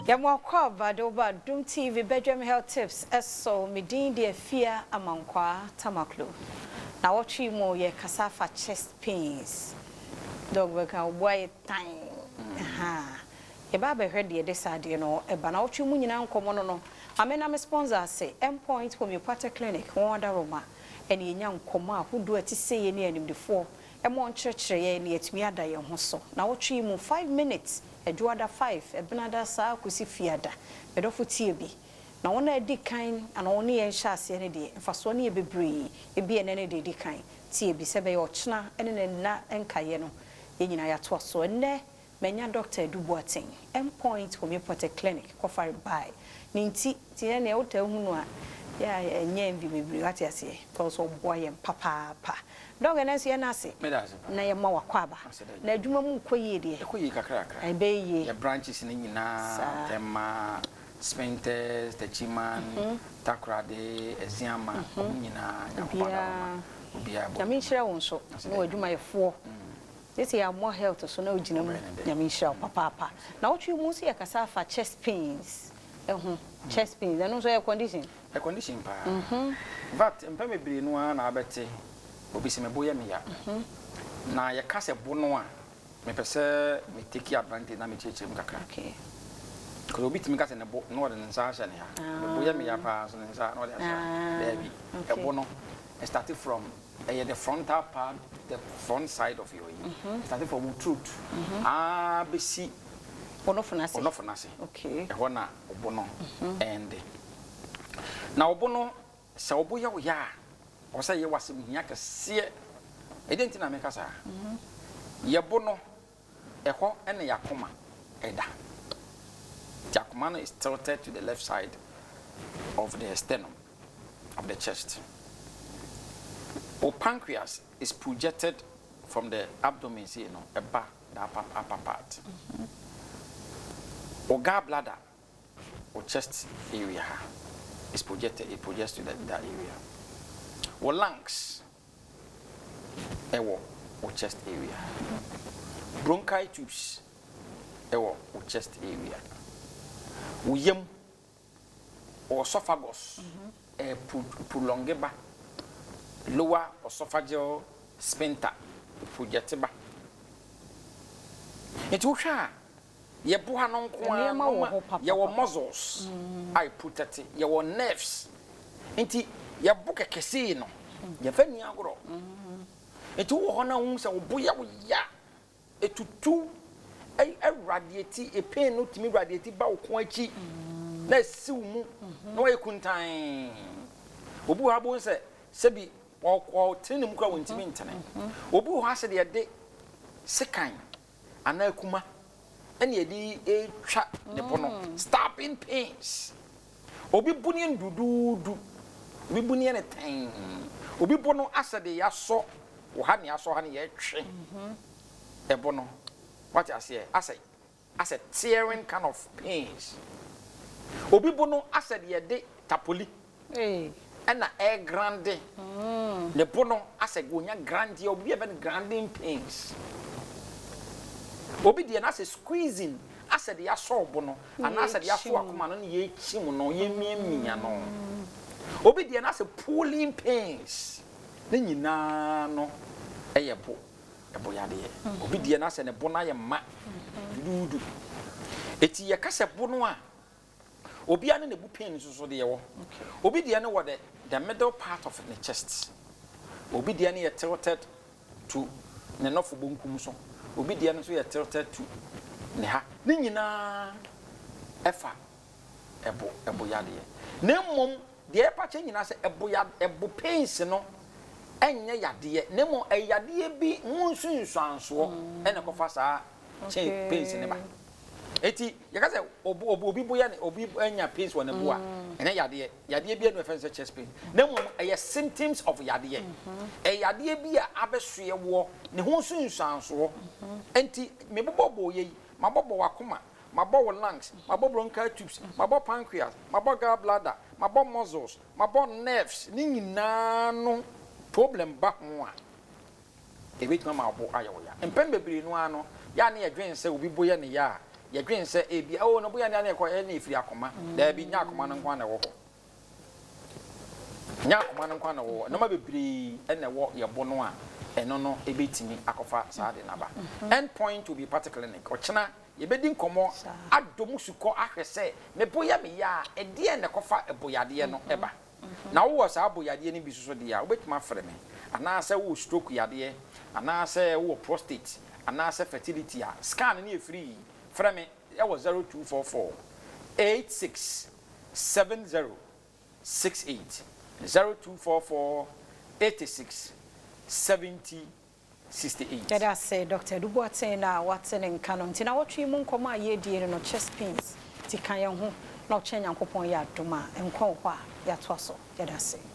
Yɛma wo akwaaba de wo ba Adom TV Badwam Health Tips so. Me din de Afia Amankwaa Tamaklo. Nawɔtwe yi mu yɛrekasa afa chest pains. Dɔg bɛka wo bo ayɛ tan. Ahaa. Yɛba abɛhwɛ deɛ ɛde saa adeɛ no ba. Nawɔtwe mu nyinaa nkɔmmɔ no no, ma me na me sponsor ase, Endpoint Homeopathic Clinic, wɔn adaworoma, ɛne yɛnya nkɔmmɔ ahodoɔ a ɛte sei ne animdefoɔ ma wɔnkyerɛkyerɛ yɛn na yɛatumi ada yɛn ho so. Nawɔtwe yi mu, 5 minutes, Ɛdwoada 5, Ɛbenada saa kɔsi Fiada. Me dɔfo, tie bi. Na wɔn a adi kan anaa wɔn ne yɛn hyɛ aseɛ no deɛ, mfasoɔ no yɛ bebree. Ebi ɛnɛ ne deɛ edi kan. Tie bi sɛ ɛbɛyɛ ɔkyena ne ne nna nkaeɛ no, yɛn nyinaa yɛatoa so. Ɛnnɛ, manya Dr. Edu Boateng, Endpoint Homeopathic Clinic, kɔfare bae. Ne nti, nti yɛn deɛ wotaa hu no a, yɛ a ɛnyɛ envy bebree, wate aseɛ, because ɔboa yɛn papaapa. Doc, ɛnɛ nso yɛn ase. Meda ase paa. Na yɛma wakɔ aba. Na adwuma mu nkɔ yie deɛ? Ɛkɔ yie kakrakra. Ɛbɛyɛ yie. Yɛ branches no nyinaa, Tema, Spintex, Techiman, Takoradi, Eziama, ɔmo nyinaa, Nyankopɔn adawoma. Obiara bɔ. Nyame nhyira wo nso na w'adwumayɛfoɔ. Sisi yɛ health so na ogyina mu. Nyame nhyira wo papaapa. Na wotwe mu nso yɛkasa afa chest pains ɛho. Chest pains, ɛno nso yɛ condition. Ɛ condition paa. In fact, mpɛn bebree no ara na abɛte obi sɛ me bo yɛ me ya. Na yɛka sɛ bo no a, mepɛ sɛ me take advantage na mekyerɛkyerɛ mu kakra. Because obi tumi ka sɛ ne bo na ɔde ne nsa ahyɛ ne ha. Me bo yɛ me ya paa so ne nsa na ɔde ahyɛ ha. Daabi. Ɛbo no, it started from ɛyɛ the frontal part, the front side of your yi. It started from wo throat. Ah, bɛsi Ɔnɔfo n'ase. Ɔnɔfo n'ase. Ɛhɔ na ɔbo no ɛnde. Na ɔbo no, sɛ ɔbo yɛ wo ya a, ɔsɛ yɛ w'asɛm hia kɛseɛ. Ɛdeɛ nti na meka saa? Yɛbo no, ɛhɔ ɛna yɛakoma ɛda. Nti akoma no is tilted to the left side of the sternum of the chest. O pancreas is projected from the abdomen sei no, ɛba the upper part. O gallbladder, o chest area ha is projected, it projects to that area. O lungs ɛwɔ o chest area. Bronchi tubes ɛwɔ o chest area. O yam, o esophagus ɛ prolonge ba lower esophageal sphincter project ba. Nti wohwɛ a, yɛbo ha no nko ara Nneɛma wɔ hɔ papa. Yɛwɔ muscles a protect, yɛwɔ nerves, nti yɛbo kɛkɛ sei no, yɛfɛ ni agorɔ. Nti wowɔ hɔ na wohu sɛ wo bo yɛ wo ya, etutu, ɛradiate, pain no tumi radiate ba wo kɔn akyi na esi wo mu na wɔyɛ kuntan. Obi wɔ ha bo sɛ sɛbi ɔtene ne mu kora, wɔntumi ntene. Obi wɔ hɔ asɛ deɛ yɛde sekan anaa kuma ɛna yɛde etwa ne bo no, stabbing pains. Obi bu ne nduduudu, obi bu ne yɛ ne tɛn, obi bo no asɛ de yɛasɔ wɔ ha ne yɛasɔ ha ne yɛtwe ɛbo no, wate aseɛ, asɛ tearing kind of pains. Obi bo no asɛ de yɛde tapoli ɛna ɛgrande ne bo no, asɛ wonya grandeɛ. Obi yɛ bɛ no grinding pains. Obi deɛ no asɛ squeezing, asɛ de yɛasɔ bo no anaasɛ de yɛasɔ akoma no ne yɛkyim no, yɛmiamia no. Obi deɛ no asɛ pulling pains. Ne nyinaa no ɛyɛ bo, ɛbo yadeɛ. Obi deɛ no asɛ ne bo no ayɛ ma duduudu. Eti yɛka sɛ bo no a, obiara ne ne bo pain nso so deɛ wɔ. Obi deɛ no wɔ the middle part of ne chest, obi deɛ no yɛ tilted to ne nɔfo bonkum so, obi deɛ no nso yɛ tilted to ne ha. Ne nyinaa ɛfa ɛbo yadeɛ. Na mmom deɛ ɛpa kyɛ nyinaa sɛ ɛbo ya, ɛbo pains no ɛnyɛ yadeɛ, na mmom ɛyɛ yadeɛ bi ho nsunsuansoɔ ɛna ɛkɔfa saa kyɛn pains ne ba. Eti yɛka sɛ obi bo yɛ ne, obi anya pains wɔ ne bo a, ɛnyɛ yadeɛ. Yadeɛ bi ɛnu ɛfɛn sɛ chest pain, na mmom ɛyɛ symptoms of yadeɛ. Ɛyɛ yadeɛ bi a abɛsoɛ wɔ ne ho nsunsuansoɔ. Nti mebobɔ bɔ yɛ yi, mabɔ bɔ wakoma, mabɔ wo lungs, mabɔ bronchial tubes, mabɔ pancreas, mabɔ gallbladder, mabɔ muscles, mabɔ nerves. Ne nyinaa no problem ba ho a, ebetumi ama ɔbo ayɛ wo ya. Mpɛn bebree no ara no, yɛa ne yɛdwen sɛ obi bo yɛ ne ya a, Yɛdwen sɛ ebi, oh, no boyɛ ne ɛkɔ ɛna efiri akoma. Daabi, nyɛ akoma no nko ara na ɛwɔ hɔ. Nyɛ akoma no nko ara na ɛwɔ hɔ. Nneɛma bebree ɛna ɛwɔ yɛ bo no a ɛno no ebetumi akɔfa saa de naba. End Point Homeopathic Clinic, ɔkyena yɛbɛdi nkɔmɔ adɔ mu sukɔ ahwɛ sɛ me bo yɛ me ya a, ɛdeɛn na ɛkɔfa ɛboyadeɛ no ɛba. Na wowɔ saa boyadeɛ no bi soso deɛ a, wobɛtumi afrɛ me, anaasɛ wowɔ stroke yadeɛ, anaasɛ wowɔ prostate, anaasɛ fertility a, scan no yɛ free. Frɛ me ɛwɔ 0244 86 70 68, 0244 86 70 68. Yɛda ase, Dr. Edu Boateng, na wate ne nka no. Nti na wɔtwe mu nkɔmmɔ a yɛdie no, chest pains, nti ka yɛn ho na ɔkyɛn. Nyankopɔn yɛ adom a, nkwa wɔ hɔ a, yɛatoa so. Yɛda ase.